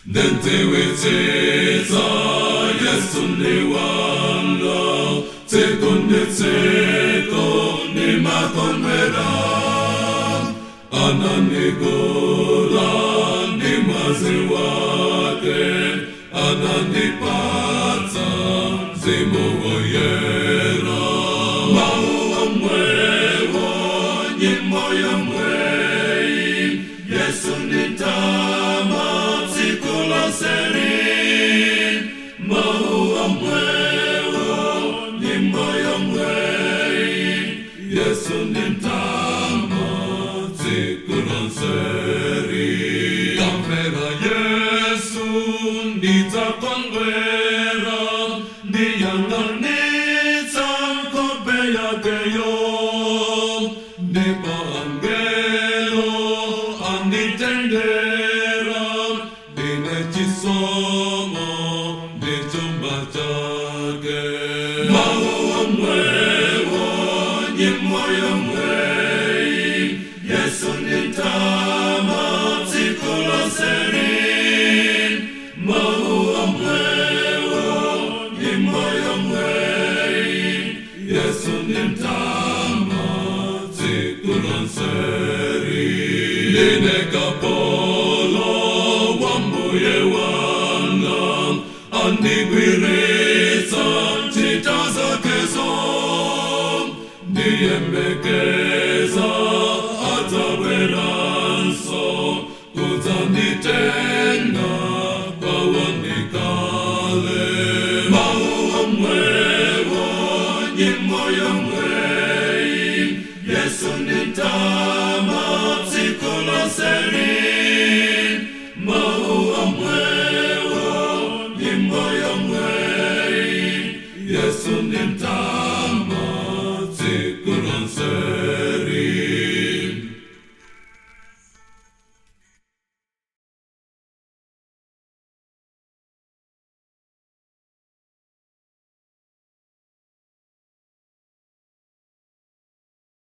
Ndidziwitsitsa Yesu ndi wanga, tsiku ndi tsiku ndimakondwera. Anandigula ndi mwazi wake, anandipatsa Mzimu Woyera. Mau omwewo, nyimbo yomweyi, Yesu nditama tsiku lonseli. Mau omwewo, nyimbo yomweyi, Yesu nditama tsiku lonseli. Ndikamvera Yesu ndidzakondwera, ndiyang'anitsa nkhope yakeyo, ndipo angelo anditengera, ndine chisomo ndi chuma chake. Mau omwewo, nyimbo yomweyi, Yesu nditama tsiku lonseli. Mau omwewo, nyimbo yomweyi, Yesu nditama tsiku lonseli. Ndine kapolo wa Mbuye wanga, andigwiritsa ntchito zakezo, ndiyembekeza adzabweranso kudzanditenga kwawo ndikale. Mau omwewo, nyimbo yomweyi, Yesu nditama tsiku lonseli. Mau omwewo, nyimbo yomweyi, Yesu nditama.